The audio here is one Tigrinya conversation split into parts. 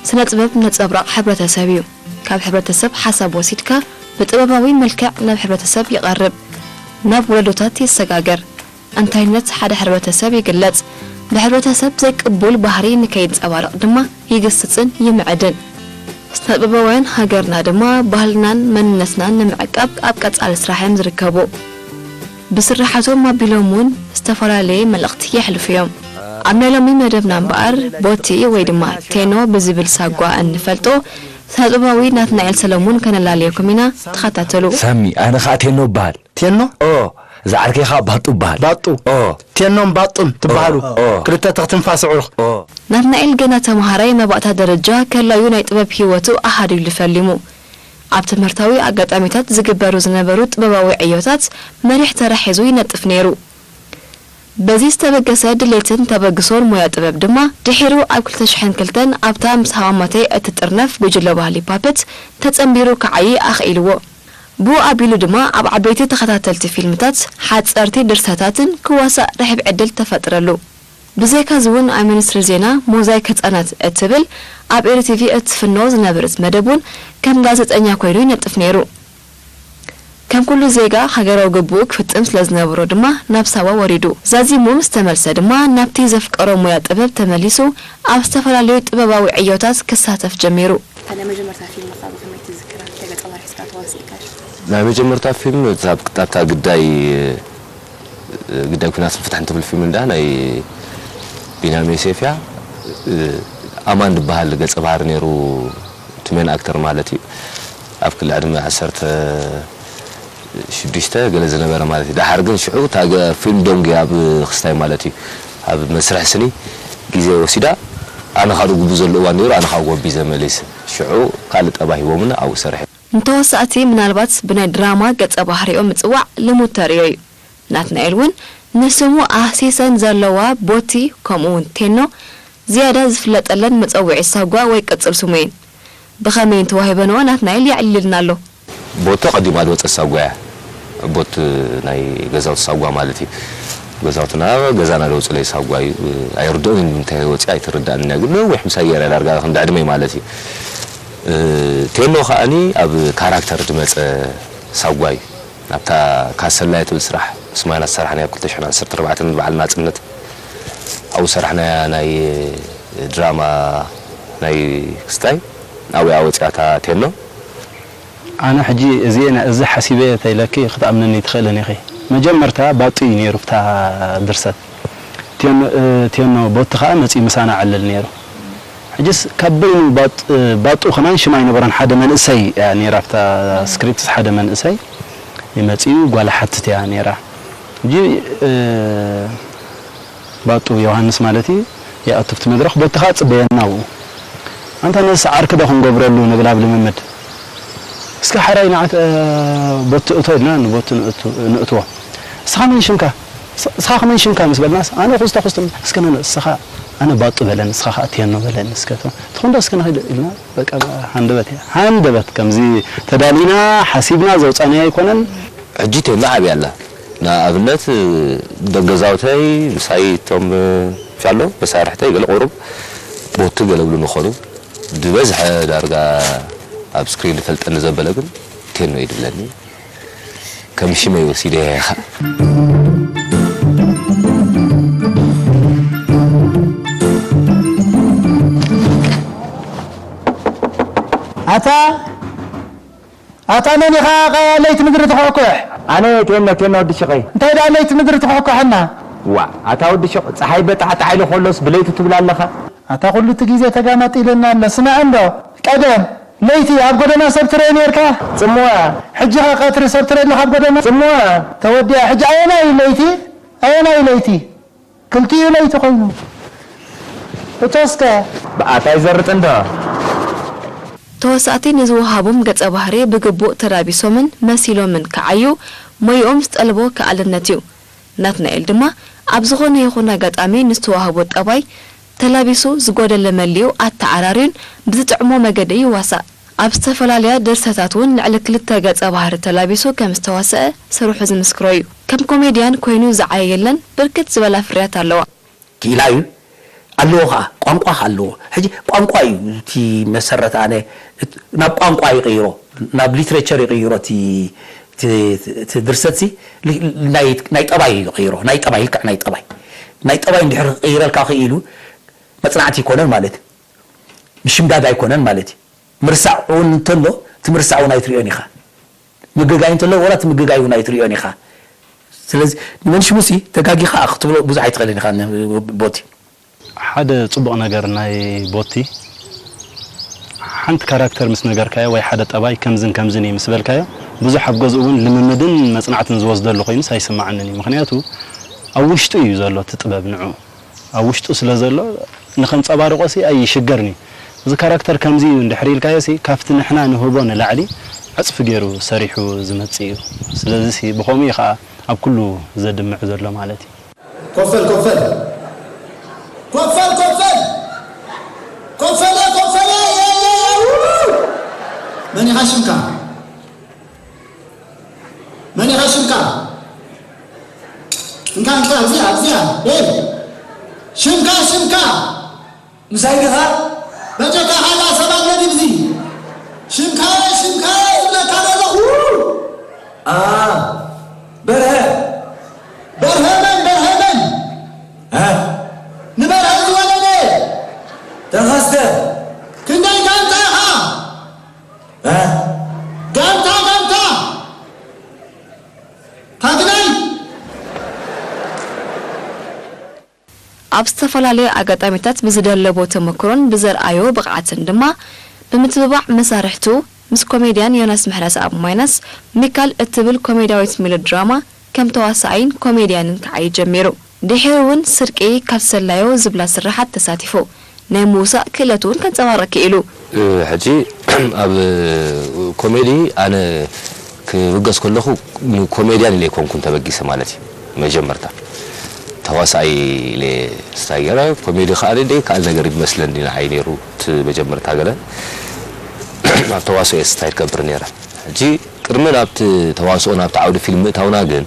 ስነ ጥበብ ነጸብራቕ ሕብረተሰብ እዩ። ካብ ሕብረተሰብ ሓሳብ ወሲድካ ብጥበባዊ መልክዕ ናብ ሕብረተሰብ ይቐርብ፣ ናብ ወለዶታት ይሰጋገር። እንታይነት ሓደ ሕብረተሰብ ይግለጽ፣ ብሕብረተሰብ ዘይቅቡል ባህሪ ንከይንጸባረቕ ድማ ይግስጽን ይምዕድን። ስነ ጥበባውያን ሃገርና ድማ ባህልናን መንነትናን ንምዕቃብ ኣብ ቀጻሊ ስራሕ እዮም ዝርከቡ። ብስርሓቶም ኣቢሎም እውን ዝተፈላለየ መልእኽቲ የሕልፉ እዮም። ኣብ ናይ ሎሚ መደብና እምበኣር ቦቲ ወይ ድማ ቴኖ ብዝብል ሳጓ እንፈልጦ ስነ ጥበባዊ ናትናኤል ሰለሙን ከነላልየኩም ኢና። ተኸታተሉ። ሳሚ፣ ኣነ ኸኣ ቴኖ እበሃል። ቴኖ? ኦ፣ እዛ ዓርከይ ኸኣ ባጡ እበሃል። ባጡ። ኦ። ቴኖን ባጡን ትበሃሉ። ኦ። ክልተ ትኽ ትንፋስ ኣዕሩኽ። ኦ። ናትናኤል ገና ተምሃራይ መባእታ ደረጃ ከላዩ ናይ ጥበብ ህይወቱ ኣሃዲሉ ፈሊሙ። ኣብ ትምህርታዊ ኣጋጣሚታት ዝግበሩ ዝነበሩ ጥበባዊ ዕዮታት መሪሕ ተራ ሒዙ ይነጥፍ ነይሩ። በዚ ዝተበገሰ ድሌትን ተበግሶን ሞያ ጥበብ ድማ ድሒሩ ኣብ ክልተ ሽሕን ክልተን ኣብታ ምስ ሃማማተይ እትጥርነፍ ጉጅለ ባህሊ ፓፐት ተጸንቢሩ ክዓዪ ኣኽኢልዎ። ብኡ ኣቢሉ ድማ ኣብ ዓበይቲ ተኸታተልቲ ፊልምታት፣ ሓጸርቲ ድርሰታትን ክዋሳእ ርሕብ ዕድል ተፈጥረሉ። ብዘይካዚ እውን ኣብ ሚኒስትሪ ዜና ሞዛይክ ህጻናት እትብል ኣብ ኤሪ ቲቪ እትፍኖ ዝነበረት መደብ እውን ከም ጋዜጠኛ ኮይኑ ይነጥፍ ነይሩ። ከም ኩሉ ዜጋ ሃገራዊ ግብኡ ክፍጽም ስለ ዝነበሮ ድማ ናብ ሳዋ ወሪዱ። ዛዚሙ ምስ ተመልሰ ድማ ናብቲ ዘፍቀሮ ሞያ ጥበብ ተመሊሱ ኣብ ዝተፈላለዩ ጥበባዊ ዕዮታት ክሳተፍ ጀሚሩ። እታ ናይ መጀመርታ ፊልምኻ ብኸመይ ትዝክራ? እንታይ ገጸ ባህሪ ሒዝካ ተዋሲእካ? ናይ መጀመርታ ፊልም እዛ ኣብ፣ ኣብታ ግዳይ፣ ግዳይ ኲናትን ፍትሕን ትብል ፊልም እንዳ ናይ ቢንያም ዮሴፍ እያ። ኣማን ዝበሃል ገጸ ባህሪ ነይሩ፣ እቲ ሜን ኣክተር ማለት እዩ። ኣብ ክሊ ዕድመ ዓሰርተ ሽዱሽተ ገለ ዝነበረ ማለት እዩ። ደሓር ግን ሽዑ እታ ገ-፣ ፊልም ደንጉያ ኣብ ክስታይ ማለት እዩ። ኣብ መስርሕ ስኒ ግዜ ወሲዳ፣ ኣነ ኻኣ ግቡእ ዘሎ እዋን ነይሩ፣ ኣነ ኻኣ ጎቢዘ መሊሰ። ሽዑ ካልእ ጠባይ ሂቦምኒ፣ ኣብኡ ሰሪሐ። ንተዋሳእቲ ምናልባት ብናይ ድራማ ገጸ ባህሪኦም ምጽዋዕ ልሙድ ተርእዮ እዩ። ናትናኤል እውን ንስሙ ኣህሲሰን ዘለዋ ቦቲ ከምኡ እውን ቴኖ ዝያዳ ዝፍለጠለን መጸውዒ ሳጓ ወይ ቅጽል ስሙ እየን። ብኸመይ እንተዋሂበንኦ ናትናኤል የዕልልና ኣሎ። ቦቲ ቀዲማ ዝወጸት ሳጓ እያ። ቦቲ ናይ ገዛውቲ ሳጓ ማለት እዩ። ገዛውትና ገዛና ዝወጸለይ ሳጓ እዩ። ኣይርድኦን እዩ ንምንታይ ወጺኣ ኣይትርዳእን እያ። ግን ነዊሕ ምሳይ ገይረ ዳርጋ ክንዲ ዕድመይ ማለት እዩ። እ፣ ቴኖ ከኣኒ ኣብ ካራክተር ዝመጸ ሳጓ እዩ። ኣብታ ካሰላይ ትብል ስራሕ ምስ ማና ዝሰራሕናዮ ኣብ ክልተ ሽሕን ዓሰርተ ኣርባዕተን በዓል ናጽነት ኣብኡ ሰራሕናያ ናይ ድራማ ናይ ክስታይ ኣብያ ወጺኣታ ቴኖ። ኣነ ሕጂ እዚ፣ እዚ ሓሲበ ተኢለኪ ክትኣምንኒ ትኽእልን ኢኺ። መጀመርታ ባጡ እዩ ነይሩ ኣብታ ድርሰት። ቴኖ፣ እ፣ ቴኖ ቦቲ ኸኣ መጺኡ ምሳና ዕልል ነይሩ። ሕጅስ ካብ በይኑ ባጥ-፣ ባጡ ከማን ሽም ኣይነበሮን፣ ሓደ መንእሰይ እያ ነይራ ኣብታ ስክሪፕትስ፣ ሓደ መንእሰይ ይመጽኡ ጓል ሓትት እያ ነይራ። ሕጂ፣ እ፣ ባጡ ዮሃንስ ማለት እዩ፣ ይኣቱ ኣብቲ መድረኽ፣ ቦቲ ኸኣ ጽበየና ኣብኡ። ኣንታ ነዚ ዓርኪ ዶ ክንገብረሉ ንብል ኣብ ልምምድ። እስከ ሓራይ ንዓት፣ እ፣ ቦቲ እቶ ኢልና ንቦቲ ንእቱ-፣ ንእትዎ። እስኻ መን ሽምካ? ስ-፣ እስኻ ከመን ሽምካ ምስ በልናስ፣ ኣነ ኩስቶ ኩስቶ፣ እስከ ነን-፣ እስኻ ኣነ ባጡ በለኒ፣ እስኻ ኸኣ ቴኖ በለኒ፣ እስከ ተ-፣ ትኹንዶ እስከ ንኸይድ ኢልና፣ በቃ፣ ሃንደበት እያ። ሃንደበት ከምዚ ተዳሊና፣ ሓሲብና ዘውጻናዮ ኣይኮነን። ሕጂ ቴኖ ዓብያ ኣላ። ንኣብነት፣ ደገዛውተይ፣ ምሳይ እቶም፣ ሻሎ፣ መሳርሕተይ፣ ገለ ቁሩብ ቦቲ ገለ ብሉ ንኾኑ። ዝበዝሐ ዳርጋ ኣብ ስክሪን ዝፈልጠኒ ዘበለ ግን ቴኖ እዩ ድብለኒ። ከም ሽመይ ወሲደያ ኢኻ። ኣታ፣ ኣታ መን ኢኻ ለይቲ ምድሪ ትኹሕኩሕ? ኣነ ቴኖ፣ ቴኖ ወዲ ሽቐይ። እንታይ ደኣ ለይቲ ምድሪ ትኹሕኩሐና? ዋ፣ ኣታ ወዲ ሽቕ፣ ጸሓይ በጣዕጣዕ ኢሉ ከሎስ ብለይቲ ትብል ኣለኻ? ኣታ ኩሉ እቲ ግዜ ተጋማጢልና ኣሎ። ስማዕ እንዶ፣ ቀደም ለይቲ ኣብ ጎደና ሰብ ትርኢ ኔርካ? ጽምዋ። ሕጂ ኸ ቀትሪ ሰብ ትርኢ ኣለኻ ኣብ ጎደና? ጽምዋ። ተወዲኣ። ሕጂ ኣየናይ እዩ ለይቲ? ኣየናይ እዩ ለይቲ? ክልቲኡ ለይቲ ኮይኑ። እቶስከ? ብኣታ ይዘርጥ እንዶ። ተዋሳእቲ ንዝወሃቦም ገጸ ባህሪ ብግቡእ ተላቢሶምን መሲሎምን ክዓዩ ሞይኦም ዝጠልቦ ከኣልነት እዩ። ናትናኤል ድማ ኣብ ዝኾነ ይኹን ኣጋጣሚ ንዝተዋህቦ ጠባይ ተላቢሱ፣ ዝጎደለ መሊኡ ኣተዓራርዩን ብዝጥዕሞ መገዲ ይዋሳእ። ኣብ ዝተፈላለያ ድርሰታት እውን ልዕሊ ክልተ ገጸ ባህሪ ተላቢሱ ከም ዝተዋስአ ስርሑ ዝምስክሮ እዩ። ከም ኮሜድያን ኮይኑ ዝዓየ የለን፣ ብርክት ዝበላ ፍርያት ኣለዋ። ክኢላ እዩ። ኣለዎ ኸዓ፣ ቋንቋ ኸዓ ኣለዎ። ሕጂ ቋንቋ እዩ እቲ መሰረት። ኣነ እት-፣ ናብ ቋንቋ ይቕይሮ፣ ናብ ሊትሬቸር ይቕይሮ። እቲ፣ እቲ፣ እቲ ድርሰት ሲ ሊ-፣ ናይ፣ ናይ ጠባይ እዩ ይቕይሮ። ናይ ጠባይ፣ ልክዕ ናይ ጠባይ። ናይ ጠባይ እንድሕር ክቕይረልካ ክኢሉ፣ መጽናዕቲ ኣይኮነን ማለት እዩ። ምሽምዳድ ኣይኮነን ማለት እዩ። ምርሳዕ እውን እንተሎ፣ እቲ ምርሳዕ እውን ኣይትሪኦን ኢኻ። ምግጋይ እንተሎ፣ ወላ እቲ ምግጋይ እውን ኣይትሪኦን ኢኻ። ስለዚ ንመንሽሙሲ ተጋጊኻ ክትብሎ ብዙሕ ኣይትኽእልን ኢኻ። ን-፣ ቦቲ። ሓደ ጽቡቕ ነገር ናይ ቦቲ፣ ሓንቲ ካራክተር ምስ ነገርካዮ ወይ ሓደ ጠባይ ከምዝን ከምዝን እዩ ምስ በልካዮ፣ ብዙሕ ኣብ ገዝኡ እውን ልምምድን መጽናዕትን ዝወስደሉ ኮይኑስ ኣይስምዓንን እዩ። ምኽንያቱ ኣብ ውሽጡ እዩ ዘሎ እቲ ጥበብ ንዕኡ። ኣብ ውሽጡ ስለ ዘሎ ንኸንጸባርቖ ሲ ኣይሽገርን እዩ። እዚ ካራክተር ከምዚ እዩ እንድሕር ኢልካዮ ሲ፣ ካብቲ ንሕና ንህቦ ንላዕሊ ዕጽፊ ገይሩ ሰሪሑ ዝመጽእ እዩ። ስለዚ ሲ ብኸምኡ እዩ ኸኣ ኣብ ኩሉ ዘድምዕ ዘሎ ማለት እዩ። ኮፈል፣ ኮፈል። ኮፈል፣ ኮፈል። ኮፈለ፣ ኮፈለ፣ የ፣ የ፣ የ፣ ው! መን ኢኻ ሽምካ? መን ኢኻ ሽምካ? እንካ፣ እንካ፣ ኣብዚኣ፣ ኣብዚኣ፣ ቤል። ሽምካ፣ ሽምካ። ምሳይ ዲኻ? በጀካ ካልኣ ሰብ ኣሎ ድዩ እዚ? ሽምካ፣ ሽምካ ይብለካ ዘለኹ። ኣ፣ በርሀ። በርሀ መን? በርሀ መን? እ? ንበርሀ ዝወለደ። ተኸስተ። ክንደይ ጋንታ ኢኻ? እ? ጋንታ፣ ጋንታ። ታግናይ። ኣብ ዝተፈላለዩ ኣጋጣሚታት ብዝደለቦ ተመክሮን ብዘርኣዮ ብቕዓትን ድማ፣ ብምትብባዕ መሳርሕቱ ምስ ኮሜድያን ዮናስ ምሕረተኣብ ማይናስ ሚካል እትብል ኮሜድያዊት ሜሎድራማ ከም ተዋሳኣይን ኮሜድያንን ክዓዪ ጀሚሩ። ድሒሩ እውን ስርቂ ካብ ሰላዮ ዝብላ ስርሓት ተሳቲፉ፣ ናይ ምውሳእ ክእለቱ እውን ከንጸባርቕ ክኢሉ። እ፣ ሕጂ ኣብ ኮሜዲ ኣነ ክብገስ ከለኹ ንኮሜድያን ኢለ ኣይኮንኩን ተበጊሰ ማለት እዩ። መጀመርታ ተዋሳኣይ ኢለ ስታይ ገይረ፣ ኮሜዲ ከኣ ደይ ካልእ ነገር ይመስለኒ ንዓይ ነይሩ እቲ መጀመርታ ገለ ኣብ ተዋስኦ እየ ስታይ ትገብር ነይረ። ሕጂ ቅድሚ ናብቲ ተዋስኦ ናብቲ ዓውዲ ፊልም ምእታውና ግን፣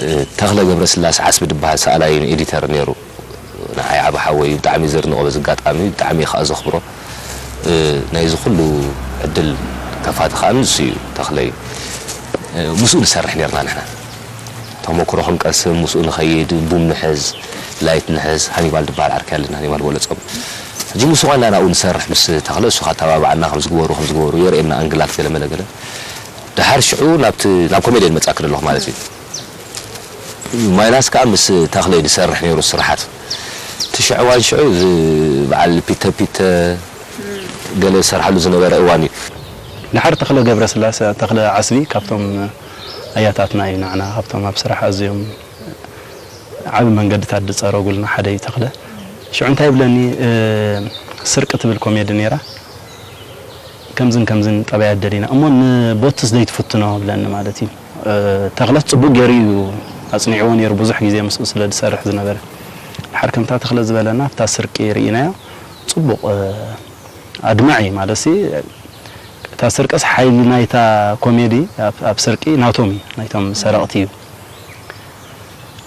እ፣ ተኽለ ገብረስላሴ ዓስቢ ዝበሃል ሰኣላይን ኤዲተር ነይሩ። ንዓይ ዓቢ ሓወይ እዩ፣ ብጣዕሚ ዘድንቖ በዚ ኣጋጣሚ፣ ብጣዕሚ ከኣ ዘኽብሮ። እ፣ ናይዚ ኩሉ ዕድል ከፋቲ ከኣ ንሱ እዩ፣ ተኽለ እዩ። እ፣ ምስኡ ንሰርሕ ነርና ንሕና። ተመክሮ ክንቀስም፣ ምስኡ ንኸይድ፣ ቡም ንሕዝ፣ ላይት ንሕዝ፣ ሃኒባል ዝበሃል ዓርከይ ኣለና፣ ሃኒባል በለጾም። ሕጂ ምስኡ ዋና ናብኡ ንሰርሕ ምስ ተኽለ፣ እሱ ካተባብዓና፣ ከም ዝግበሩ፣ ከም ዝግበሩ፣ የርእየና ኣንግላት ገለ መለ ገለ። ደሓር ሽዑ ናብቲ፣ ናብ ኮሜድየን መጻእክ ዘለኹ ማለት እዩ። ማይናስ ከኣ ምስ ተኽለ እዩ ዝሰርሕ ነይሩ ስራሓት። እቲ ሽዑ እዋን ሽዑ እዚ በዓል ፒተ ፒተ ገለ ዝሰርሓሉ ዝነበረ እዋን እዩ። ደሓር ተኽለ ገብረስላሴ፣ ተኽለ ዓስቢ ካብቶም ኣያታትና እዩ ንዓና፣ ካብቶም ኣብ ስራሕ ኣዝዮም ዓቢ መንገድታት ዝጸረጉልና ሓደ እዩ ተኽለ። ሽዑ እንታይ ይብለኒ፣ እ፣ ስርቂ ትብል ኮሜዲ ነይራ። ከምዝን ከምዝን ጠባያት ደሊና እሞ ንቦትስ ዘይትፍትኖ ብለኒ ማለት እዩ። እ፣ ተኽለስ ጽቡቕ ገይሩ እዩ ኣጽኒዕዎ ነይሩ፣ ብዙሕ ግዜ ምስኡ ስለ ዝሰርሕ ዝነበረ። ድሓር ከምታ ተኽለ ዝበለና ኣብታ ስርቂ ርኢናዮ። ጽቡቕ፣ እ፣ ኣድማዒ ማለት ሲ፣ እታ ስርቅስ ሓይሊ ናይታ ኮሜዲ ኣብ፣ ኣብ ስርቂ ናቶም እዩ፣ ናይቶም ሰረቕቲ እዩ።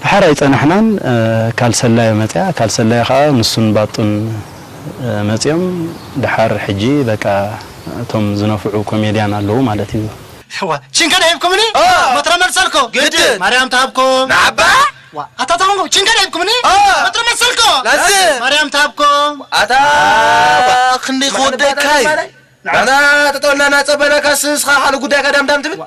ድሓር ኣይጸናሕናን፣ እ፣ ካልሰላዮ መጽያ፣ ካልሰላዮ ከኣ ንሱን ባጡን፣ እ፣ መጽዮም። ድሓር ሕጂ በቃ እቶም ዝነፍዑ ኮሜድያን ኣለዉ ማለት እዩ። ዋ፣ ችንከ ደሂብኩምኒ? ኦ! መትረ መልሰልኮ? ግድን። ማርያም ትሃብኩም። ንዓባ? ዋ፣ ኣታ ታኹም ችንከ ደሂብኩምኒ? ኦ! መትረ መልሰልኮ? ላዝም። ማርያም ትሃብኩም። ኣታ ዋ፣ ክንደይ ክወደካ እዩ። ንዓና ጠጠውልና እናጸበናካ፣ ንስኻ ካልእ ጉዳይካ ዳምዳም ትብል? ዋ፣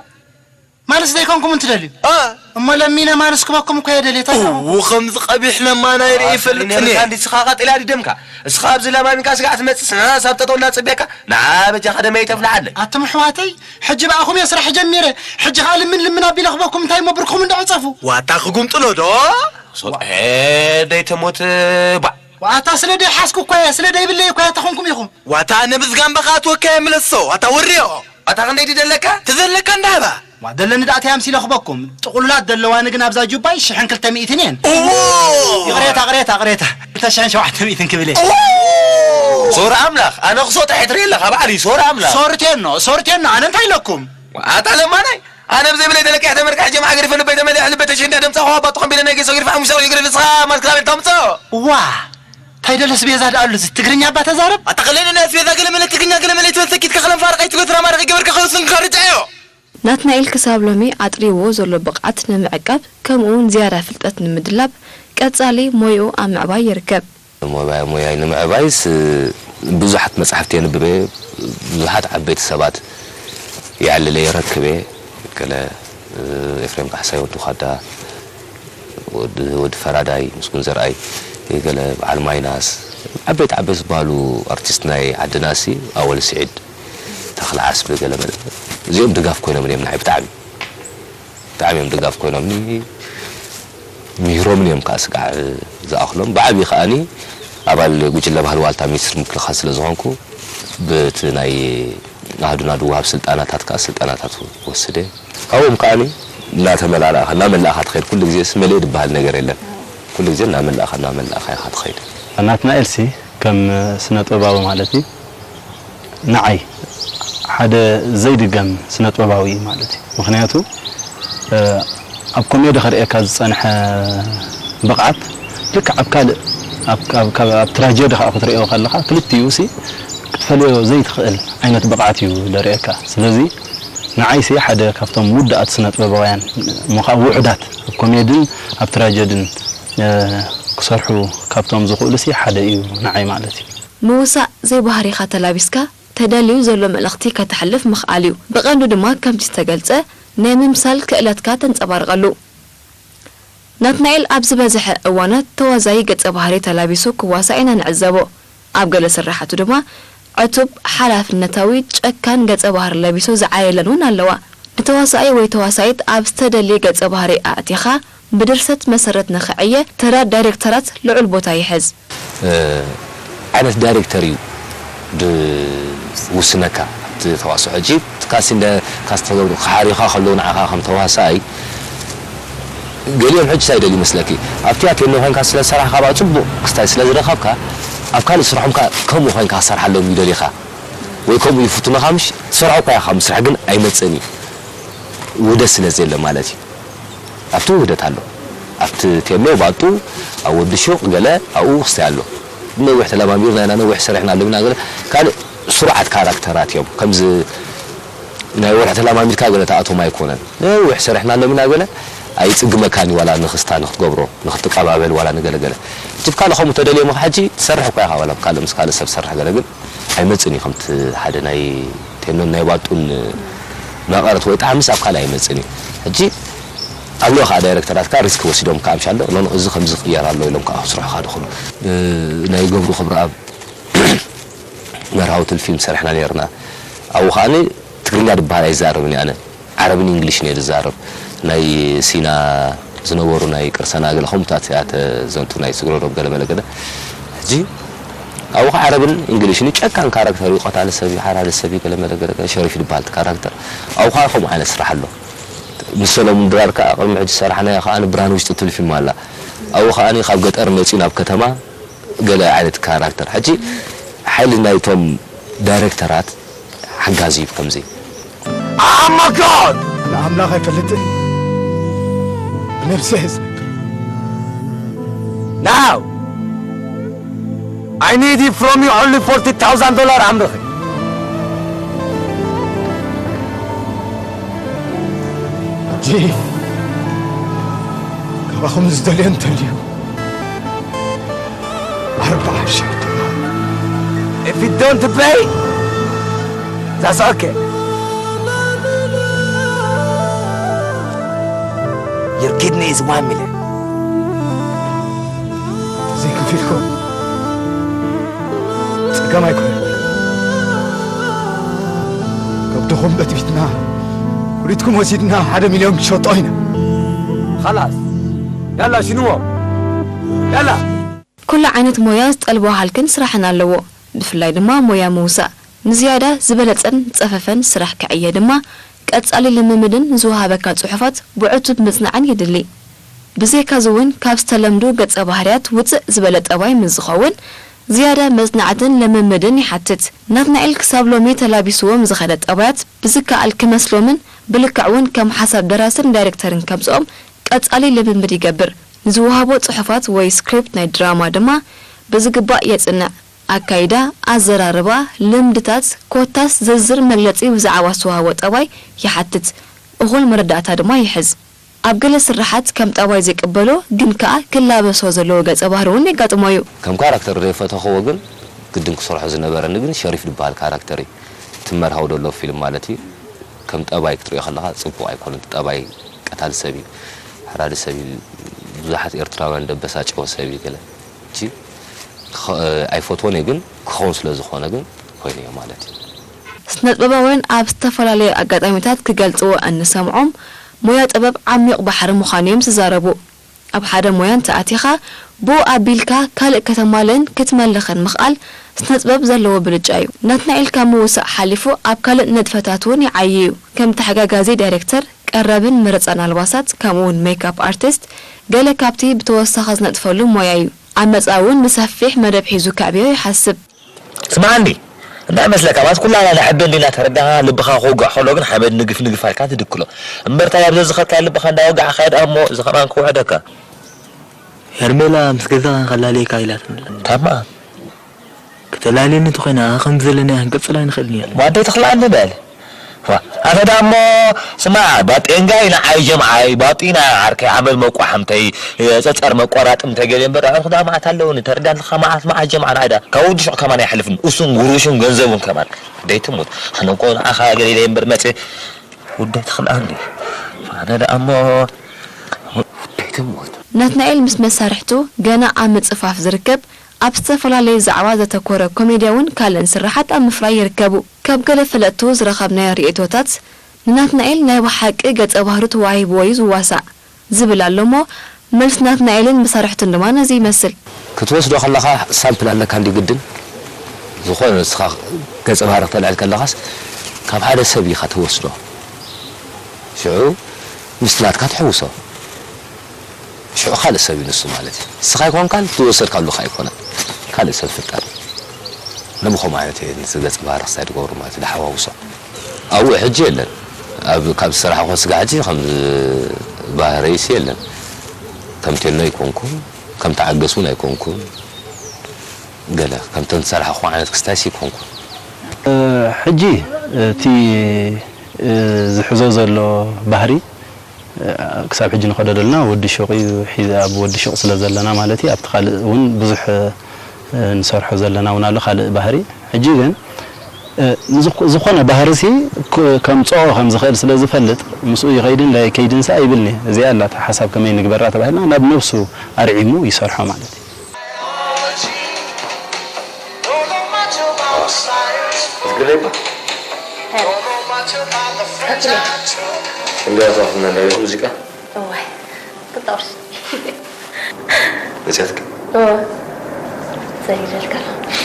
ማለት ዘይኮንኩም እንትደልዩ። እ። እሞ ለሚነ ማንስ ክበኩም እኮ እየ ደልየ፣ እንታይ ኢኹም? እው፣ ከምዚ ቀቢሕ ለማና ይርኢ ዋ፣ ይፈልጥን እየ። እንዲ ስኻ ቀጢላ ድደምካ። እስኻ ኣብዚ ለማሚንካ ስጋዕ ትመጽእ፣ ስና ሳብ ጠጠውላ ጽብያካ፣ ንዓ በጃኻ ደመይ ተፍልሓለይ። ኣቱም ኣሕዋተይ፣ ሕጂ ብኣኹም እየ ስራሕ ጀሚረ። ሕጂ ኸኣ ልምን ልምን ኣቢለ ክበኩም፣ እንታይ እሞ ብርኩም እንዳ ዕጸፉ። ዋታ ክጉምጥሎ ዶ? ሶጠ ደይ ተሞት ባዕ። ዋታ ስለ ደይ ሓስኩ እኮ እየ፣ ስለ ደይ ብለይ እኮ እያ ተኾንኩም ኢኹም። ዋታ ነብዝጋምባኻ ኣትወካ እየ ምለሶ፣ ዋታ ወርዮ። ኣታ ክንደይ ድደለካ? ተዘለካ እንዳህባ። ዋ፣ ደለኒ ደኣ ተይ ኣምሲለ ክበኩም። ጥቕሉላት ደለዋኒ ግን ኣብዛ ጁባይ ሽሕን ክልተ ሚእትን እየን። ኦ! ይቕሬታ፣ ይቕሬታ፣ ይቕሬታ። ክልተ ሽሕን ሸውዓተ ሚእትን ክብል እየ። ኦ! ሶር ኣምላኽ፣ ኣነ ክሶ ጥሒት ርእየ ኣለኻ፣ ባዕሊ ሶር ኣምላኽ። ሶርቴኖ፣ ሶርቴኖ፣ ኣነ እንታይ ኢለኩም? ኣታ ለማናይ፣ ኣነ ብዘይ ብለይ ተለቂሕ ተመርቃሕ ጀምዓ ገሪፈ ልበይ ተመሊኣ ልበይ ተሽንዳ ደምጻ ኸዋ ባጥኾም ቢለ ናይ ጌሶ ገሪፈ ሓሙሽተ ቆልዑ ገሪፈ ንስኻ ማልክ ላቤል ታምጽኦ። ዋ! እንታይ ደለስ ቤዛ ደኣ ኣሉ እዚ ትግርኛ እባ ተዛረብ። ኣታ ኸለኒ ናይ ኣስቤዛ ገለ መለ ትግርኛ ገለ መለ ይትበል ሰኪት ከኸለም ፋርቕ ኣይትጎትራ ማርቕ ይገበርካ ከውስን ካርጫዮ። ናትናኤል ክሳብ ሎሚ ኣጥሪዎ ዘሎ ብቕዓት ንምዕቃብ ከምኡውን ዝያዳ ፍልጠት ንምድላብ ቀጻሊ ሞይኡ ኣብ ምዕባይ ይርከብ። ሞባይ ሞያይ ንምዕባይስ ብዙሓት መጻሕፍቲ የንብበ፣ ብዙሓት ዓበይቲ ሰባት የዕልለ የረክበ፣ ገለ ኤፍሬም ካሕሳይ ወዲ ኳዳ፣ ወዲ ወዲ ፈራዳይ ምስጉን ዘርኣይ፣ ገለ በዓል ማይናስ፣ ዓበይቲ ዓበይቲ ዝበሃሉ ኣርቲስት ናይ ዓድናሲ ኣወል ስዒድ፣ ተኽለ ዓስቢ፣ ገለ መለ እዚኦም ድጋፍ ኮይኖም እዮም ንዓይ ብጣዕሚ። ብጣዕሚ እዮም ድጋፍ ኮይኖምኒ፣ ምሂሮምኒ እዮም ከዓ ስጋዕ ዝኣኽሎም። ብዓብዪ ከዓኒ ኣባል ጉጅለ ባህሊ ዋልታ ሚኒስትሪ ምክልኻል ስለ ዝኾንኩ፣ በቲ ናይ ኣሃዱና ድወሃብ ስልጣናታት ከዓ ስልጣናታት ወስደ። ካብኦም ከዓኒ እናተመላላእኻ፣ እናመላእኻ ትኸይድ። ኩሉ ግዜ መለየ ዝበሃል ነገር የለን። ኩሉ ግዜ እናመላእኻ፣ እናመላእኻ ኢኻ ትኸይድ። ናትናኤልሲ ከም ስነ ጥበባዊ ማለት እዩ። ንዓይ ሓደ ዘይድገም ስነ ጥበባዊ እዩ ማለት እዩ። ምኽንያቱ፣ እ፣ ኣብ ኮሜዲ ከርእየካ ዝጸንሐ ብቕዓት ልክዕ ኣብ ካልእ፣ ኣብ፣ ኣብ፣ ኣብ፣ ኣብ ትራጀዲ ከኣ ክትርእዮ ከለኻ ክልቲኡ ሲ ክትፈልዮ ዘይትኽእል ዓይነት ብቕዓት እዩ ዘርእየካ። ስለዚ ንዓይ ሲ ሓደ ካብቶም ውዱኣት ስነ ጥበባውያን እሞ ከኣ ውሑዳት ኣብ ኮሜድን ኣብ ትራጀድን፣ እ፣ ክሰርሑ ካብቶም ዝኽእሉ ሲ ሓደ እዩ ንዓይ ማለት እዩ። ምውሳእ ዘይባህሪኻ ተላቢስካ ተደልዩ ዘሎ መልእኽቲ ከተሕልፍ ምኽኣል እዩ። ብቐንዱ ድማ ከምቲ ዝተገልጸ ናይ ምምሳል ክእለትካ ተንጸባርቐሉ። ናትናኤል ኣብ ዝበዝሐ እዋናት ተዋዛዪ ገጸ ባህሪ ተላቢሱ ክዋሳእ ኢና ንዕዘቦ። ኣብ ገለ ስርሓቱ ድማ ዕቱብ፣ ሓላፍነታዊ፣ ጨካን ገጸ ባህሪ ለቢሱ ዝዓየለን እውን ኣለዋ። ንተዋሳኣይ ወይ ተዋሳኢት ኣብ ዝተደልየ ገጸ ባህሪ ኣእቲኻ ብድርሰት መሰረት ንኽዕየ ተራ ዳይሬክተራት ልዑል ቦታ ይሕዝ። እ፣ ዓይነት ዳይሬክተር እዩ ድውስነካ ኣብቲ ተዋስኦ። ሕጂ እቲ ካስቲንግ፣ ካስት ተገብሩ ክሓርዩኻ ከለዉ ንዓኻ ከም ተዋሳኣይ ገሊኦም ሕጂ እንታይ ይደልዩ ይመስለኪ? ኣብ ቲያትር ኮንካ ስለ ዝሰራሕካ ብኣ ጽቡቕ ክስታይ ስለ ዝረኸብካ ኣብ ካልእ ስርሖም ከኣ ከምኡ ኮንካ ክሰርሓሎም እዩ ደሊኻ ወይ ከምኡ ይፍትኑኻ ምሽ ትሰርሖ እኳ ኢኻ ምስራሕ ግን ኣይመጽእን እዩ። ውህደት ስለ ዘየለ ማለት እዩ። ኣብቲ ውህደት ኣሎ። ኣብቲ ቴኖ ባጡ፣ ኣብ ወዲ ሹቕ ገለ ኣብኡ ክስታይ ኣሎ። ነዊሕ ተለማሚርና ኢና፣ ነዊሕ ሰሪሕና ኣለሚና ገለ ካልእ ስሩዓት ካራክተራት እዮም። ከምዚ ናይ ወርሒ ተለማሚድካ ገለ ትኣቶም ኣይኮነን። ነዊሕ ሰሪሕና ኣለሚና ገለ ኣይጽግመካን እዩ ዋላ ንክስታ ንክትገብሮ፣ ንክትቀባበል ዋላ ንገለ ገለ። ሕጂ ብካልእ ከምኡ ተደልዮም ከ ሕጂ ትሰርሕ እኳ ኢኻ ዋላ ብካልእ ምስ ካልእ ሰብ ትሰርሕ ገለ ግን ኣይመጽእን እዩ ከምቲ ሓደ ናይ ቴኖን ናይ ባጡን መቐረት ወይ ጣዕምስ ኣብ ካልእ ኣይመጽእን እዩ። ሕጂ ኣለዉ ከኣ ዳይረክተራት ከኣ ሪስክ ወሲዶም ከኣ ምሻሎ፣ ኖ፣ ኖ፣ እዚ ከምዚ ክቕየር ኣለዎ ኢሎም ከኣ ክስርሑ ከኣ ድኽእሉ። እ፣ ናይ ገብሩ ክብረኣብ መርሃዊ ትልፊልም ሰሪሕና ነይርና። ኣብኡ ከኣ ትግርኛ ድበሃል ኣይዛረብን እየ ኣነ። ዓረብን እንግሊሽን እየ ዝዛረብ። ናይ ሲና ዝነበሩ ናይ ቅርሰና ገለ ከምኡታት እያ ተዘንቱ ናይ ስግረዶብ ገለ መለ ገለ። ሕጂ ኣብኡ ከኣ ዓረብን እንግሊሽን እዩ። ጨካን ካራክተር እዩ። ቀታሊ ሰብ እዩ፣ ሓራዲ ሰብ እዩ፣ ገለ መለ ገለ ገለ። ሸሪፍ ዝበሃል እቲ ካራክተር። ኣብኡ ከኣ ከምኡ ዓይነት ስራሕ ኣሎ። ምስ ሰለሙን ድራር ከኣ ቅድሚ ሕጂ ዝሰራሕናዮ ከኣ ብርሃን ውሽጢ ትብል ፊልም ኣላ። ኣብኡ ከኣ ካብ ገጠር መጺኡ ናብ ከተማ ገለ ዓይነት ካራክተር። ሕጂ ሓይሊ ናይቶም ዳይረክተራት ሓጋዚ እዩ ከምዚ። Oh my God! ንኣምላኽ ኣይፈልጥን፣ ብነብሰይ እየ ዝነግር። Now, I need it from you only forty thousand dollar ኣምርኺ። ሕጂ ካባኹም ዝደልዮ እንተልዩ፣ ኣርባዓ ሽሕ ዶላር። If you don't pay, that's okay. Your kidney is one million. ዘይከፊልኩም ጸገም ኣይኮነን። ከብድኹም በትቢትና፣ ኩሊትኩም ወሲድና ሓደ ሚልዮን ክሸጦ ኢና። خلاص. يلا شنو؟ يلا. ኩሉ ዓይነት ሞያ ዝጠልቦ ሃልክን ስራሕን ኣለዎ። ብፍላይ ድማ ሞያ ምውሳእ። ንዝያዳ ዝበለጸን ዝጸፈፈን ስራሕ ክዕየ ድማ ቀጻሊ ልምምድን ዝወሃበካ ጽሑፋት ብዕቱብ ምጽናዕን የድሊ። ብዘይካዚ እውን ካብ ዝተለምዱ ገጸ ባህርያት ውጽእ ዝበለ ጠባይ ምስ ዝኸውን ዝያዳ መጽናዕትን ልምምድን ይሓትት። ናትናኤል ክሳብ ሎሚ ተላቢስዎ ምስ ዝኸደ ጠባያት ብዝከኣል ክመስሎምን ብልክዕ እውን ከም ሓሳብ ደራስን ዳይሬክተርን ከምጽኦም ቀጻሊ ልምምድ ይገብር። ንዝወሃቦ ጽሑፋት ወይ ስክሪፕት ናይ ድራማ ድማ ብዝግባእ የጽንዕ። ኣካይዳ፣ ኣዘራርባ፣ ልምድታት፣ ኮታስ ዝርዝር መግለጺ ብዛዕባ ዝተዋህቦ ጠባይ ይሓትት። እኹል መረዳእታ ድማ ይሕዝ። ኣብ ገለ ስርሓት ከም ጠባይ ዘይቅበሎ ግን ከኣ ክላበሶ ዘለዎ ገጸ ባህሪ እውን የጋጥሞ እዩ። ከም ካራክተር ዘይፈተኽዎ ግን ግድን ክሰርሖ ዝነበረኒ ግን ሸሪፍ ዝበሃል ካራክተር እዩ። እቲ መርሃዊ ዘሎ ፊልም ማለት እዩ። ከም ጠባይ ክትሪኦ ከለኻ ጽቡቕ ኣይኮነን። እቲ ጠባይ ቀታሊ ሰብ እዩ፣ ሓራዲ ሰብ እዩ፣ ብዙሓት ኤርትራውያን ደበሳጨወ ሰብ እዩ ገለ። ሕጂ ክኸ- ኣይፈትዎን እየ ግን ክኸውን ስለ ዝኾነ ግን ኮይነዮ ማለት እዩ። ስነጥበባውያን ኣብ ዝተፈላለዩ ኣጋጣሚታት ክገልጽዎ እንሰምዖም ሞያ ጥበብ ዓሚቕ ባሕሪ ምዃኑ እዮም ዝዛረቡ። ኣብ ሓደ ሞያ እንተኣቲኻ ብኡ ኣቢልካ ካልእ ከተማልእን ክትመልኽን ምኽኣል ስነጥበብ ዘለዎ ብልጫ እዩ። ናትናኤል ካብ ምውሳእ ሓሊፉ ኣብ ካልእ ንጥፈታት እውን ይዓዪ እዩ። ከም ተሓጋጋዚ ዳይሬክተር፣ ቀረብን መረጻን ኣልባሳት ከምኡውን ሜክኣፕ ኣርቲስት ገለ ካብቲ ብተወሳኺ ዝነጥፈሉ ሞያ እዩ። ኣብ መጻኢ እውን ብሰፊሕ መደብ ሒዙ ከዕብዮ ይሓስብ። ስምዓኒ እንታይ መስለካ ማለት ኩላና ንሕቢ እንዲና ተረዳኻ ልብኻ ክውጋእ ከሎ ግን ሓመድ ንግፍ ንግፍ ኣልካ ትድክሎ እምበር ታይ ኣብ ዘዝኸድካዮ ልብኻ እንዳወጋዕካዮ ደኣ እሞ እዚ ከማን ክውሕደካ። ሄርሜላ ምስ ገዛኻ ከላልየካ ኢላትኒ ኣላ። ታማ ክተላልየኒ እንተኾይና ከምዚ ዘለናዮ ክንቅጽል ኣይንኽእልን ኢና። ዋዳ ኣይትኽልኣኒ በል። ዋ፣ ኣፈ ዳሞ ስማ ባጤንጋይ ንዓይ ጀምዓይ ባጢና ዓርከይ ሓመድ መቋሕምተይ ጸጸር መቆራጥምተይ ገለ እምበር ኣዕሩኽ ዳ መዓት ኣለውኒ ተረዳኒ ኸ መዓት መዓት ጀምዓ ንዓይ ዳ ካብ ወዲ ሹቕ ከማን ኣይሓልፍን እሱን ጉሩሹን ገንዘቡን ከማን ደይትሙት ኣነ እኮ ንዓኻ ገለ ኢለ እምበር መጽ ውዳይ ትኽልኣኒ ኣነ ዳ እሞ ውዳይ ትሙት ናትናኤል ምስ መሳርሕቱ ገና ኣብ ምጽፋፍ ዝርከብ ኣብ ዝተፈላለየ ዛዕባ ዘተኮረ ኮሜድያውን ካልእን ስርሓት ኣብ ምፍራይ ይርከቡ። ካብ ገለ ፈለጥቱ ዝረኸብናዮ ርእይቶታት ንናትናኤል ናይ ብሓቂ ገጸ ባህሩ ተዋሂብዎ እዩ ዝዋሳእ ዝብል ኣሎ እሞ መልሲ ናትናኤልን መሳርሕቱን ድማ ነዚ ይመስል። ክትወስዶ ከለኻ ሳምፕል ኣለካ እንዲ ግድን ዝኾነ ንስኻ ገጸ ባህሪ ክተልዕል ከለኻስ ካብ ሓደ ሰብ ኢኻ ትወስዶ ሽዑ ምስቲ ናትካ ትሕውሶ። ሽዑ ካልእ ሰብ እዩ ንሱ ማለት እዩ። ንስኻ ኣይኮንካን እቲ ዝወሰድካሉ ኸኣ ኣይኮነን። ካልእ ሰብ ፍጠር። ነብኸም ዓይነት እየ ንዚ ገጸ ባህሪ ክሳይ ዝገብሩ ማለት እዩ። ዝሓዋውሶ። ኣብኡ ሕጂ የለን። ኣብ ካብ ዝሰራሕኹ ስጋ ሕጂ ከም ባህረይስ የለን። ከም ቴኖ ኣይኮንኩን፣ ከም ተዓገስ እውን ኣይኮንኩን። ገለ ከምተን ዝሰራሕኹ ዓይነት ክስታይስ ኣይኮንኩን። ሕጂ እቲ ዝሕዞ ዘሎ ባህሪ ክሳብ ሕጂ ንኸዶ ዘለና ወዲ ሹቕ እዩ ሒዘ ኣብ ወዲ ሹቕ ስለ ዘለና ማለት እዩ ኣብቲ ካልእ እውን ብዙሕ ንሰርሖ ዘለና እውን ኣሎ ካልእ ባህሪ ሕጂ ግን ዝኾነ ባህሪ ሲ ከምፅኦ ከም ዝኽእል ስለ ዝፈልጥ ምስኡ ይኸይድን ላይከይድን ሲ ኣይብልኒ እዚኣ ኣላታ ሓሳብ ከመይ ንግበራ ተባሂልና ናብ ነብሱ ኣርዒሙ ይሰርሖ ማለት እዩ ዝግረባ እንዲያ ተዋፍና እንዳይኹ ሙዚቃ እዋይ ክጣውርስ መፅያትክ እወ ሰሊደልካ ኣለኹ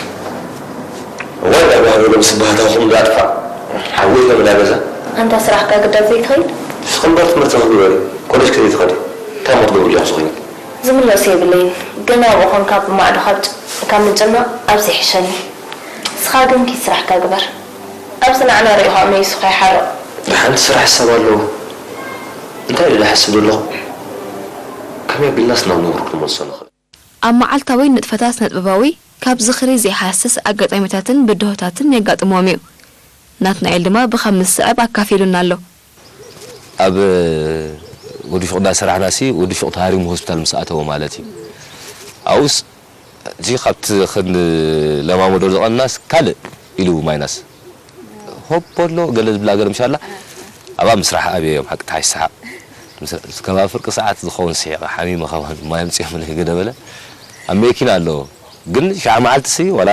እዋይ ዳጓ ሃገሎም ስባህታኹም ዳጥፋ ሓወይ ተመላ ገዛ ኣንታ ስራሕካ ግዳ ዘይትኸይድ ንስኺ እምበር ትምህርቲ ክግበሪ ኮሌጅ ከዘይትኸዲ እንታይ እሞ ትገብሪ ዲኹም ስኺ ዝምለሶ የብለይን ግን ኣብኡ ኾንካ ብማዕዶ ካብ ምጭናቕ ኣብዚ ይሕሸኒ ንስኻ ግን ኪድ ስራሕካ ግበር ኣብዚ ንዓና ሪኡ ኸኣ መይሱ ከይሓርቕ። ደሓን እቲ ስራሕ ሕሳብ ኣለዎ። እንታይ ኢለ ዝሓስብ ዘለኹ? ከመይ ኣቢልናስ ናብ ንቡር ክንመልሶ ንኽእል? ኣብ መዓልታዊ ንጥፈታት ስነ-ጥበባዊ ካብ ዝኽሪ ዘይሃስስ ኣጋጣሚታትን ብድሆታትን የጋጥሞም እዩ። ናትናኤል ድማ ብኸም ዝስዕብ ኣካፊሉና ኣሎ። ኣብ ወዲ ሹቕ እንዳሰራሕናሲ ወዲ ሹቕ ተሃሪሙ ሆስፒታል ምስ ኣተወ ማለት እዩ። ኣብኡስ እዚ ካብቲ ክንለማመዶ ዝቐንናስ ካልእ ኢሉ ማይናስ ሆቦሎ ገለ ዝብላ ገለ ምሻላ ኣብኣ ምስራሕ ኣብዮም ሓቂ ተሓሽ ሰሓቕ ምስ ከም ኣብ ፍርቂ ሰዓት ዝኸውን ስሒቐ ሓሚመ ከማን ማይ ኣምፅኦምለይ ገለ በለ ኣብ መኪና ኣለዎ ግን ሻዕ መዓልቲ ሲ ዋላ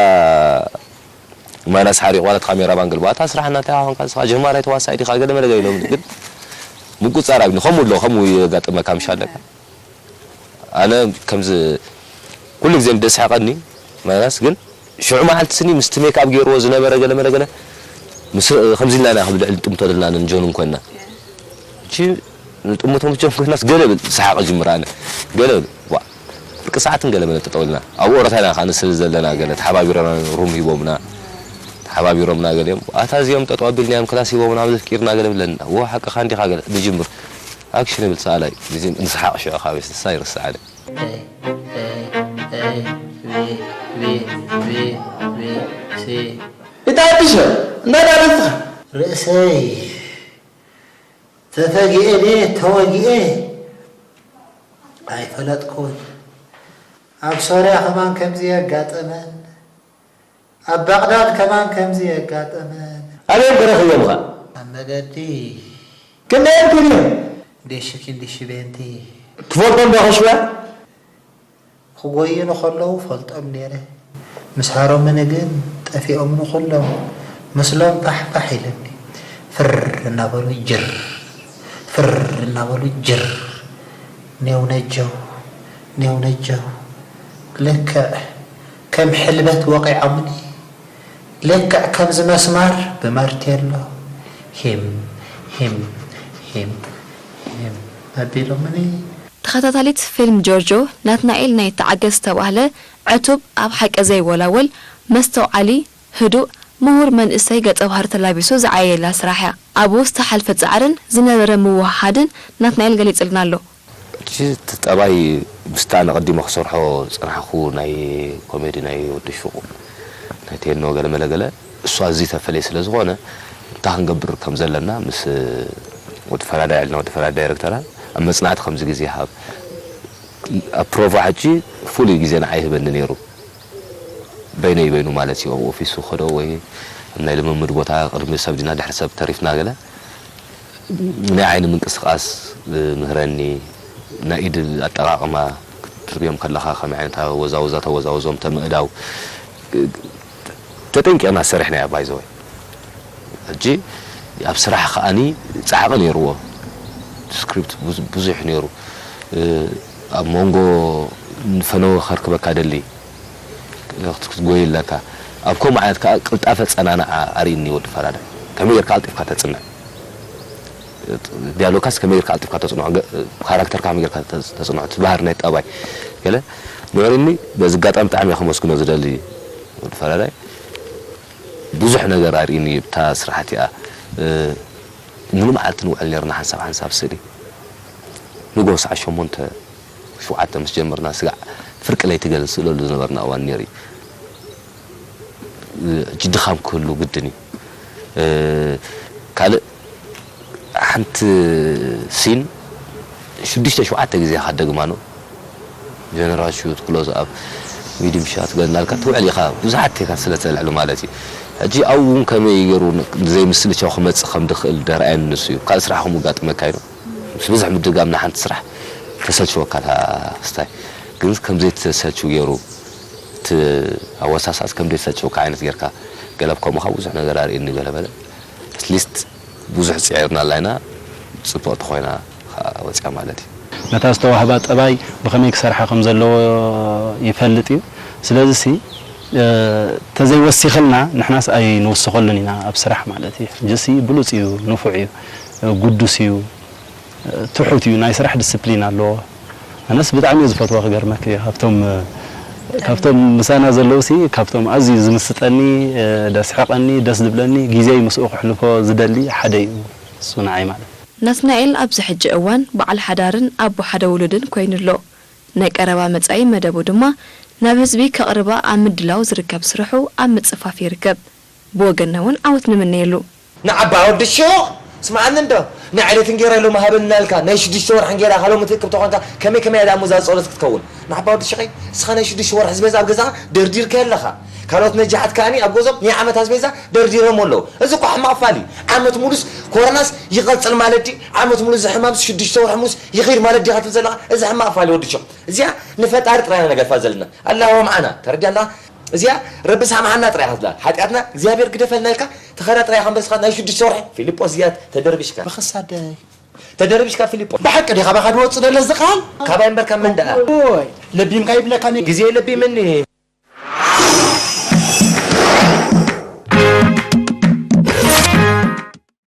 ማይናስ ሓሪቑ ዋላ እቲ ካሜራ ማን ገልባ እታ ስራሕ እናታይ ኾንካ ንስኻ ጀማራይ ተዋሳኢ ዲኻ ገለ መለ ገለ ኢሎምኒ ግን ምቁፅፃር ኣብኒ ከምኡ ኣሎ ከምኡ የጋጥመካ ምሻለካ ኣነ ከምዚ ኩሉ ግዜ ደስሓቀኒ ማለትስ ግን ሽዑ መዓልቲ ስኒ ምስቲ ሜክኣፕ ገይርዎ ዝነበረ ገለ መለ ገለ ምስ ከምዚ ኢልና ኢና ክብል ልዕሊ ጥምቶ ዘለና ኣነ ንጆንን ኮይንና እቺ ንጥምቶ ምስ ጆን ኮይናስ ገለ ብል ሰሓቅ ጅምር ኣነ ገለ ብል ዋ ፍርቂ ሰዓትን ገለ መለ ጠጠው ኢልና ኣብ ወረታ ኢና ከዓ ንስል ዘለና ገለ ተሓባቢሮና ሩም ሂቦምና ተሓባቢሮምና ገሊኦም ኣታ እዚኦም ጠጠው ኣቢልናዮም ክላስ ሂቦምና ብዘፍቂርና ገለ ብለና ዎ ሓቅኻ እንዲኻ ገለ ንጅምር ኣክሽን ይብል ሰኣላይ ግዜ ንስሓቕ ሽዑ ካብ የስልሳ ይርስዓለ። እንታይ ኣዲስ እንዳዳረስኻ? ርእሰይ ተፈጊኤ ድየ ተወጊኤ ኣይፈለጥኩን። ኣብ ሶርያ ከማን ከምዚ የጋጠመን፣ ኣብ ባቕዳድ ከማን ከምዚ የጋጠመን። ኣበይ እዮም ከረኽብዮምኻ? ኣብ መገዲ። ክንደይ እዮም ክብሉ እዮም? ዴሽኪን ዲሽቤንቲ። ትፈልጦም ዶ ከሽባ? ክጎይኑ ከለዉ ፈልጦም ነይረ። ምስ ሃረሙኒ ግን ጠፊኦምኒ ኩሎም። ምስሎም ፋሕ ፋሕ ኢለኒ። ፍር እናበሉ ጅር፣ ፍር እናበሉ ጅር። ኔው ነጀው፣ ኔው ነጀው። ልክዕ ከም ሕልበት ወቒዖምኒ። ልክዕ ከምዚ መስማር ብማርቴሎ ሂም፣ ሂም፣ ሂም፣ ሂም ኣቢሎምኒ። ተኸታታሊት ፊልም ጆርጆ ናትናኤል ናይ ተዓገስ ዝተባህለ ዕቱብ ኣብ ሓቂ ዘይወላወል መስተውዓሊ ህዱእ ምሁር መንእሰይ ገጸ ባህሪ ተላቢሱ ዝዓየየላ ስራሕ እያ። ኣብኡ ዝተሓልፈ ጻዕርን ዝነበረ ምውህሃድን ናትናኤል ገሊጽልና ኣሎ። እቲ ጠባይ ምስታ ኣነ ቀዲመ ክሰርሖ ዝጸናሕኩ ናይ ኮሜዲ ናይ ወዲ ሹቕ ናይ ቴኖ ገለመለ ገለ እሱ ኣዝዩ ተፈልየ ስለ ዝኾነ እንታይ ክንገብር ከም ዘለና ምስ ወዲ ፈራዳይ ዕልና ወዲ ፈራዳይ ዳይረክተራ ኣብ መጽናዕቲ ከምዚ ግዜ ሃብ ኣብ ፕሮቫ ሕጂ ፍሉይ ግዜ ንዓይ ይህበኒ ነይሩ። በይነይ በይኑ ማለት እዩ ኣብ ኦፊሱ ከዶ ወይ ኣብ ናይ ልምምድ ቦታ ቅድሚ ሰብ ዲና ድሕሪ ሰብ ተሪፍና ገለ ናይ ዓይኒ ምንቅስቃስ ምህረኒ ናይ ኢድ ኣጠቃቅማ ክትርዮም ከለካ ከመይ ዓይነት ኣወዛውዛ ተወዛውዞም ተምእዳው ተጠንቂቅና ሰሪሕና ያ ባይዘወይ ሕጂ ኣብ ስራሕ ከዓኒ ፃዕቂ ነይርዎ ስክሪፕት ብዙሕ ነይሩ ኣብ መንጎ ንፈነወ ከርክበካ ደሊ ክትጎይ ኣለካ ኣብ ከምኡ ዓይነት ከዓ ቅልጣፈ ፀናንዓ ኣርእኒ ወዲ ፈራዳይ ከመይ ጌርካ ቀልጢፍካ ተፅንዕ ዲያሎግካስ ከመይ ጌርካ ቀልጢፍካ ተፅንዖ ካራክተርካ ከመይ ጌርካ ተፅንዖ እቲ ባህሪ ናይ ጠባይ ገለ ምህርኒ በዚ ኣጋጣሚ ብጣዕሚ እየ ከመስግኖ ዝደሊ ወዲ ፈራዳይ ብዙሕ ነገር ኣርእኒ እታ ስራሕ እቲኣ ሙሉ መዓልቲ ንውዕል ነርና ሓንሳብ ሓንሳብ ስእሊ ንጎ ሰዓ ሸሞንተ ሸውዓተ ምስ ጀመርና ስጋዕ ፍርቂ ለይቲ ገለ ንስእለሉ ዝነበርና እዋን ነይሩ እዩ ሕጂ ድኻም ክህሉ ግድን እዩ ካልእ ሓንቲ ሲን ሽዱሽተ ሸውዓተ ግዜ ኢኻ ትደግማ ነው ጀነራል ሹት ክሎዝ ኣፕ ሚድም ሻት ገለ እናልካ ትውዕል ኢኻ ብዙሓት ቴካት ስለ ተልዕሉ ማለት እዩ ሕጂ ኣብኡ እውን ከመይ ገይሩ ዘይምስልቻው ክመፅእ ከም ድኽእል ደርኣየኒ ንሱ እዩ ካልእ ስራሕ ከምኡ ጋጥመካ እዩ ምስ ብዙሕ ምድጋም ንሓንቲ ስራሕ ተሰልችወካ እታ ክስታይ ግን ከም ዘይተሰልችው ገይሩ እቲ ኣወሳስኣስ ከም ዘይተሰልችወካ ዓይነት ጌርካ ገለ ኣብ ከምኡ ካብ ብዙሕ ነገር ኣርእየኒ ገለ በለ ኣትሊስት ብዙሕ ፅዒርናላ ኢና ፅብቕቲ ኮይና ከዓ ወፅያ ማለት እዩ ነታ ዝተዋህባ ጠባይ ብኸመይ ክሰርሓ ከም ዘለዎ ይፈልጥ እዩ ስለዚ ሲ ተዘይወሲኽልና ንሕናስ ኣይንውስኸሉን ኢና ኣብ ስራሕ ማለት እዩ ሕጂ ሲ ብሉፅ እዩ ንፉዕ እዩ ጉዱስ እዩ ትሑት እዩ ናይ ስራሕ ዲስፕሊን ኣለዎ ኣነስ ብጣዕሚ እየ ዝፈትዋ ክገርመክ ካብቶም ካብቶም ምሳና ዘለውሲ ካብቶም ኣዝዩ ዝምስጠኒ ደስሕቀኒ ደስ ዝብለኒ ግዜይ ምስኡ ክሕልፎ ዝደሊ ሓደ እዩ እሱ ንዓይ ማለት ናትናኤል ኣብዚ ሕጂ እዋን በዓል ሓዳርን ኣቦ ሓደ ውሉድን ኮይኑ ኣሎ። ናይ ቀረባ መጻኢ መደቡ ድማ ናብ ህዝቢ ከቕርባ ኣብ ምድላው ዝርከብ ስርሑ ኣብ ምጽፋፍ ይርከብ። ብወገንና እውን ዓወት ንምነየሉ። ንዓባ ወዲ ሹቕ ስምዓኒ እንዶ ናይ ዕለትን ጌራ ሎሚ ሃበኒ እናበልካ ናይ ሽዱሽተ ወርሕን ጌራ ኢኻ ሎሚ ትእክብ ተኾንካ ከመይ ከመይ እያ ደኣ እሞ እዛ ጸሎት ክትከውን ንዓባ ወዲ ሹቐይ እስኻ ናይ ሽዱሽተ ወርሒ ኣስቤዛ ኣብ ገዛኻ ደርዲርካዮ ኣለኻ ካልኦት ነጃሓት ከኣኒ ኣብ ገዝኦም ናይ ዓመት ኣስቤዛ ደርዲሮሞ ኣለዉ እዚ እኮ ሕማቕ ፋል እዩ ዓመት ሙሉስ ኮረናስ ይቐጽል ማለት ድዩ ዓመት ሙሉስ እዚ ሕማምስ ሽዱሽተ ወርሒ ሙሉስ ይኺድ ማለት ድዩ ኢኻ ትብል ዘለኻ እዚ ሕማቕ ፋል እዩ ወዲ ሹቕ እዚኣ ንፈጣሪ ጥራይ ኢና ነገድፋ ዘለና ኣላሁ መዓና ተረድያ ኣለኻ እዚኣ ረቢ ሳምሓና ጥራይ ኢኻ ትብላ ሓጢኣትና እግዚኣብሔር ግደፈልና ኢልካ ተኸዳ ጥራይ ኢኻ እምበር እስኻ ናይ ሽዱሽተ ወርሒ ፊልጶስ እዚኣ ተደርቢሽካ ብኽሳደይ ተደርቢሽካ ፊልጶስ ብሓቂ ዲኻ ባኻ ድወጽእ ደለ እዚ ቃል ካባይ እምበር ካብ መን ደኣ ለቢምካ ይብለካ ግዜ ለቢምኒ